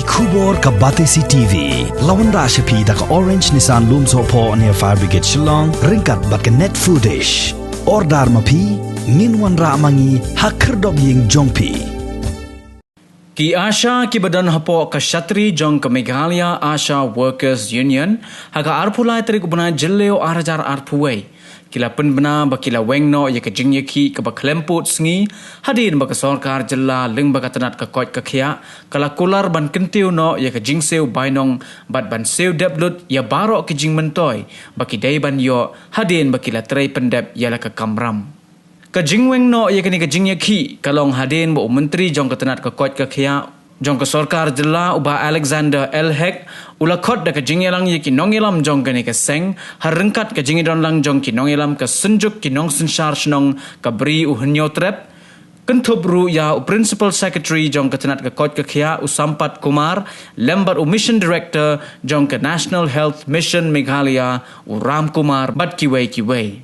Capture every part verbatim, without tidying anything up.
Khubor ka Batesi T V. La wanrah sha phi da ka Orange Nissan Lumsohphoh near Fire Brigade Shillong, ryngkat bad ka Net Foodish. Order ma phi, ngin wanrah ma ngi ha khyrdop ïing jong phi. Ki ASHA kiba don hapoh ka shatri jong ka Meghalaya ASHA Workers Union, ha ka arphew lai tarik u bnai Jylliew ar hajar arphew wei, ki la pynbna ba ki la weng noh ïa ka jingïakhih kaba khlem pud sngi, hadien ba ka sorkar jylla lyngba ka tnat ka koit ka khiah ka la kular ban kyntiew noh ïa ka jingsiew bainong bad ban siew dep lut ïa baroh ki jingmyntoi ba ki dei ban ïoh, hadien ba ki la trei pyndep ïa la ka kamram. Ka jingweng noh ïa kane ka jingïakhih ka long hadien ba u Myntri jong ka tnat ka koit ka khiah jong ka sorkar jylla, u Bah Alexander L Hek, u la khot da ka jingïalang ïa ki nongïalam jong kane ka seng ha ryngkat ka jingïadonlang jong ki nongïalam ka Synjuk ki Nongsynshar Shnong ka Bri u Hynñiewtrep, kynthup ruh ïa u Principal Secretary jong ka tnat ka koit ka khiah, u Sampat Kumar, lem bad u Mission Director jong ka National Health Mission Meghalaya, u Ram Kumar, bad kiwei kiwei.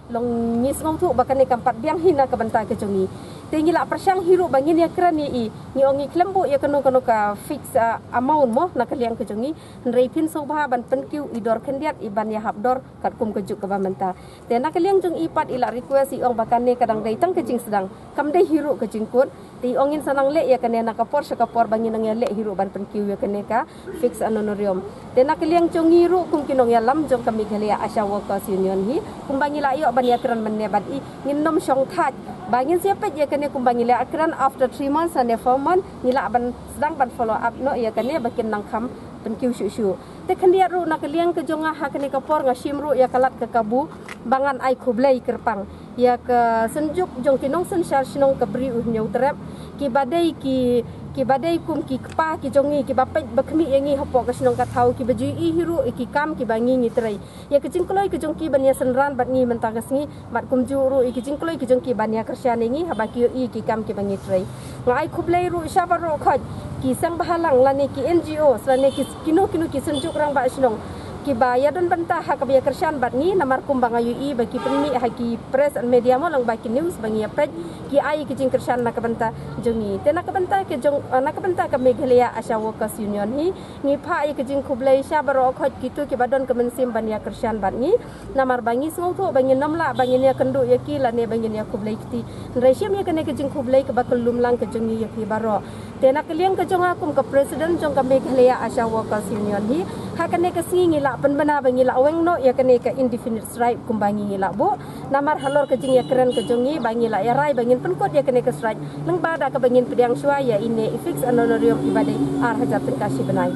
Long ngi sngewthuh ba kane kam pat biang hi na ka bynta ka jong ngi. Te ngi la pyrshang hi ruh ba ngin ïakren ïa i, ngi ong ngi khlem buh ïa kano kano ka fix, ah, amount mo na ka liang ka jong ngi. Hynrei phin sngewbha ban pynkiew i dor khyndiat i ban ïahap dor katkum ka juk kaba mynta. Te na ka liang jong i pat i la request, i ong ba kane ka dang dei tang ka jingsdang, kam dei hi ruh ka jingkut. Te i ong ngin sa nang leh ïa kane na ka por sha ka por ba ngin nang ïaleh hi ruh ban pynkiew ïa kane ka fixed honorarium. Te na ka liang jong ngi ruh kum ki nongïalam jong ka Meghalaya ASHA Workers Union hi, kumba ngi la ïoh ban ïakren mynne bad i, ngin nym shongthait ba ngin sa ïapeit ïa kane kumba ngi la ïakren, after three months ne four months ngi lah ban sdang ban follow up noh ïa kane ba kin nang kham pynkiew shuh shuh. Te khyndiat ruh na ka liang ka jong nga ha kane ka por nga shim ruh ïa ka lad ka kabu ba ngan ai khublei kyrpang ïa ka Synjuk jong ki Nongsynshar Shnong ka Bri u Hynñiewtrep, kiba dei ki, kiba dei kum ki kpa ki jong ngi, kiba peit ba khmih ïa ngi hapoh ka shnong ka thaw, kiba ju ïohi hi ruh ïa ki kam kiba ngi ngi trei. Ïa ka jingkloi ka jong ki ban ïasynran bad ngi mynta ka sngi, bad kumjuh ruh ïa ka jingkloi ka jong ki ban ïakyrshan ïa ngi haba ki ïohi ïa ki kam kiba ngi trei. Nga ai khublei ruh sha baroh khoit ki seng bhalang lane ki NGOs lane ki, kino kino ki Synjuk Rangbah Shnong kiba ïadon bynta ha kaba ïakyrshan bad ngi, namar kumba nga ïohi ba ki pynmih ha ki press and media mo lang ba ki news ba ngi ïapeit, ki ai ki jingkyrshan na ka bynta jong ngi. Te na ka bynta ka jong, eh, na ka bynta ka Meghalaya ASHA Workers Union hi, ngi phah ïa ka jingkhublei sha baroh khoit kito kiba don ka mynsiem ban ïakyrshan bad ngi. Namar ba ngi sngewthuh ba ngin nym lah ba ngin ïakynduh ïa ki lane ba ngin ïakhublei kti. Hynrei shim ïa kane ka jingkhublei kaba kyllum lang ka jong ngi ïa ki baroh. Te na ka liang ka jong nga kum ka President jong ka Meghalaya ASHA Workers Union hi, ha kane ka sngi ngi lah pynbna ba ngi lah weng noh ïa kane ka indefinite strike kumba ngi ngi lah buh. Namar halor ka jingïakren ka jong ngi ba ngi lah ïarai ba ngin pynkut ïa kane ka strike lyngba da kaba ngin pdiang shuwa ïa ine i fixed honorarium iba dei ar hajar tyngka shi bnai.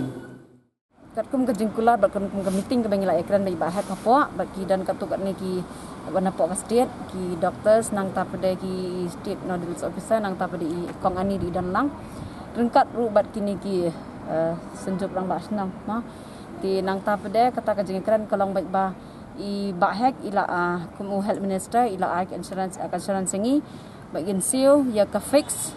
Katkum ka jingkular bad katkum ka meeting kaba ngi la ïakren bad i Bah Hek hapoh, bad ki don katto katne ki ban hapoh ka state, ki doctors, nangta pat de ki state nodal officer, nangta pat de i Kong Ani, i don lang ryngkat ruh bad kine ki, eh, Synjuk Rangbah Shnong mo. Te nangta pat de kata ka jingïakren ka long bad ba i Bah Hek i la, ah, kum u health minister i la ai ka insurance, ah, ka insurance ïa ngi ba ngin siew ïa ka fix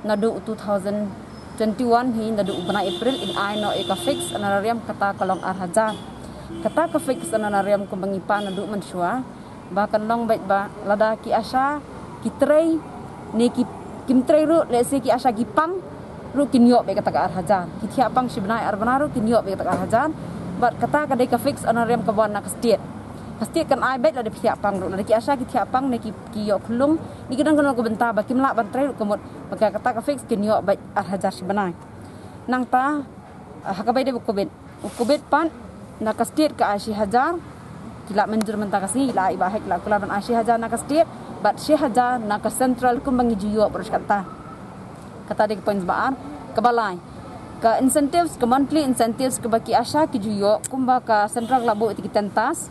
naduh u two thousand twenty-one hi, naduh u bnai April in ai noh ïa ka fix honorarium, kata ka long ar hajar. Kata ka fix honorarium kumba ngi pan naduh mynshuwa ba kan long beit ba lada ki ASHA ki trei ne ki, kim trei ruh, lehse ki ASHA ki pang ruh kin ïoh beit kata ka ar hajar. Ki thiah pang shi bnai ar bnai ruh kin ïoh beit kata ka ar hajar. Bad kata ka dei ka fix honorarium kaba wan na ka state. Ka state kan ai beit lada phi thiah pang ruh, lada ki ASHA ki thiah pang ne ki, ki ïoh khlung ne ki don kano ka bynta ba kim lah ban trei ruh, ka mut ba ka kata ka fix kin ïoh beit ar hajar shi bnai. Nangta, ah, ha kaba ïadei bad u covid, u covid pat na ka state ka ai shi hajar, ki la mynjur mynta ka sngi, i la, i Bah Hek i la kular ban ai shi hajar na ka state bad shi hajar na ka central kumba ngi ju ïoh baroh shi katta. Kata dei ka point ba ar. Kaba lai, ka incentives, ka monthly incentives kaba ki ASHA ki ju ïoh, kumba ka central ka la buh ïa ki tentas.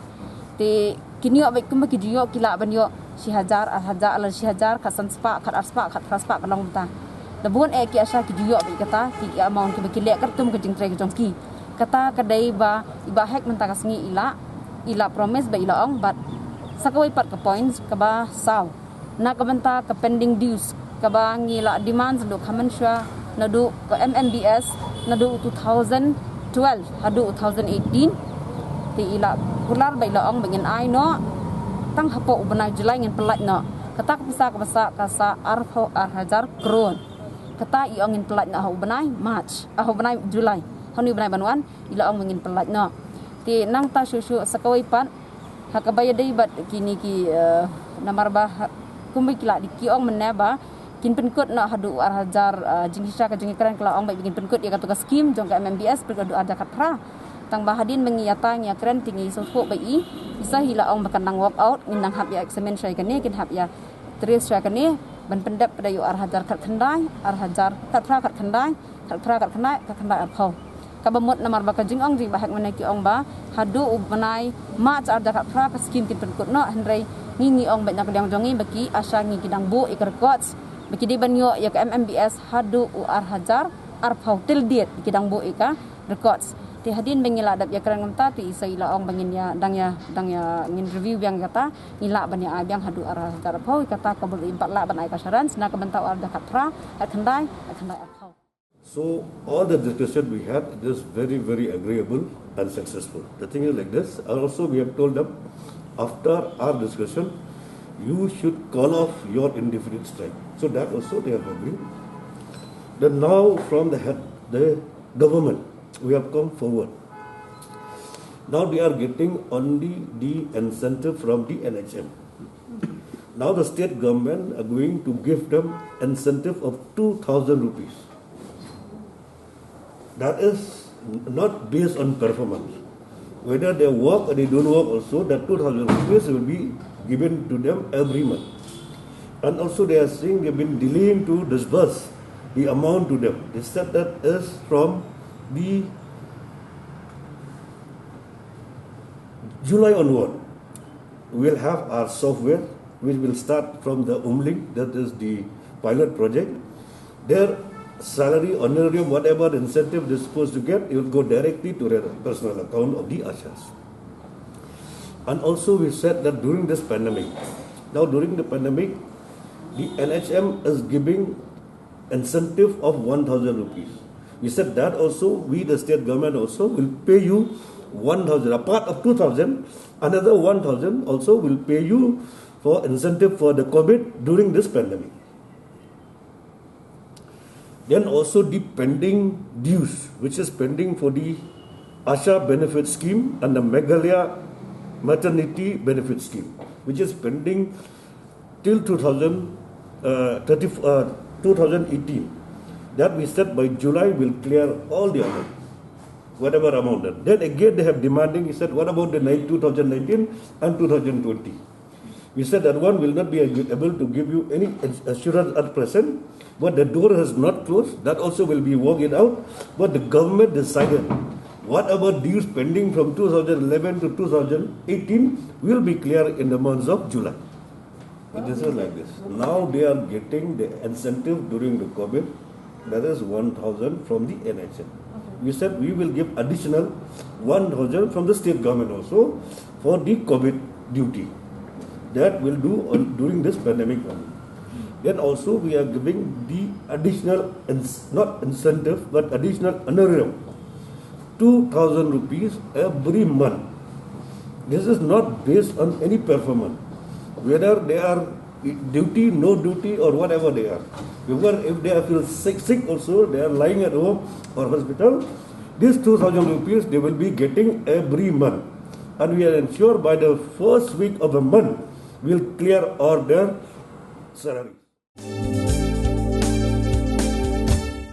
Te kin ïoh beit kumba ki ju ïoh, ki lah ban ïoh shi hajar, ar hajar, lane shi hajar, khatsan spah, khatar spah, khatphra spah, ka long mynta. Da bun eh ki ASHA ki ju ïoh beit kata, ki, ki amount kiba ki leh katkum ka jingtrei ka jong ki. Kata ka dei ba i Bah Hek mynta ka sngi i la, i la promise bad i la ong. Bad sa kawei pat ka points kaba saw, na ka bynta ka pending dues kaba ngi la demand naduh kha mynshuwa, naduh ka MMBS, naduh u two thousand twelve haduh u two thousand eighteen. Te i la kular bad i la ong ba ngin ai noh tang hapoh u bnai July, ngin pyllait noh. Kata ka pisa kaba sah ka sah arphew ar hajar klur. Kata i ong ngin pyllait noh ha u bnai March, ah, ha u bnai July. Ha une u bnai ban wan i la ong ba ngin pyllait noh. Te nangta shuh shuh sa kawei pat ha kaba ïadei bad kine ki, eh, namar ba ha, kumba ki la dei ki ong mynne ba kin pynkut noh haduh ar hajar, eh, jingshisha ka jingkren ka la ong ba kin pynkut ïa katu ka skim jong ka M M B S pynkut haduh ar hajar khatphra. Tang ba hadien ba ngi ïa ta ngi ïa kren te ngi sngewthuh ba i, i sa hi la ong ba kan nang work out, ngin nang hap ïa examine shai kane, kin hap ïa trace shai kane ban pyndep pat ïa u ar hajar khatkhyndai, ar hajar khatphra khatkhyndai, khatphra khatkhyndai, khatkhyndai arphew. Kaba mut namar ba ka jingong jingba hek mynne ki ong ba haduh u bnai March ar hajar khatphra ka skim kin pynkut noh, hynrei ngi ngi ong ba na ka liang jong ngi ba ki ASHA ngi ki dang buh ïa ka records ba ki dei ban ïoh ïa ka M M B S haduh u ar hajar arphew, till date ki dang buh ïa ka records. Te hadien ba ngi la dep ïa kren kumta te i sa i la ong ba ngin ïa dang ïa dang ïa ngin review biang kata, ngi lah ban ïa ai biang haduh ar hajar arphew, kata ka bul i pat lah ban ai ka assurance na ka bynta u ar hajar khatphra, khatkhyndai, khatkhyndai arphew. So all the discussion we had, it is very, very agreeable and successful. The thing is like this, and also we have told them after our discussion, you should call off your indefinite strike. So that also they have agreed. Then now from the head, the government, we have come forward. Now they are getting only the incentive from the N H M. Now the state government are going to give them incentive of two thousand rupees. That is not based on performance. Whether they work or they don't work also, that two thousand rupees will be given to them every month. And also they are saying they've been delaying to disburse the amount to them. They said that is from the July onward. We'll have our software, which will start from the Umling, that is the pilot project. Their salary, honorarium, whatever incentive they're supposed to get, it will go directly to their personal account of the ASHAs. And also we said that during this pandemic, now during the pandemic, the N H M is giving incentive of one thousand rupees. We said that also, we the state government also will pay you one thousand, a part of two thousand, another one thousand also will pay you for incentive for the COVID during this pandemic. Then also the pending dues, which is pending for the ASHA benefit scheme and the Meghalaya maternity benefit scheme, which is pending till two thousand, uh, thirty, uh, two thousand eighteen. That we said by July we'll clear all the amount, whatever amount. That. Then again they have demanding, he said, what about the nine, two thousand nineteen and two thousand twenty? We said that one will not be able to give you any assurance at present, but the door has not closed. That also will be worked it out. But the government decided whatever dues pending from two thousand eleven to two thousand eighteen will be clear in the months of July. This is like this. Now they are getting the incentive during the COVID, that is one thousand from the N H M. We said we will give additional one thousand from the state government also for the COVID duty. That will do on, during this pandemic only. Then also we are giving the additional, ins- not incentive, but additional honorarium, two thousand rupees every month. This is not based on any performance, whether they are duty, no duty, or whatever they are. Because if they are feel sick, sick also, they are lying at home or hospital, these two thousand rupees they will be getting every month. And we are ensured by the first week of the month, we'll clear all their salaries.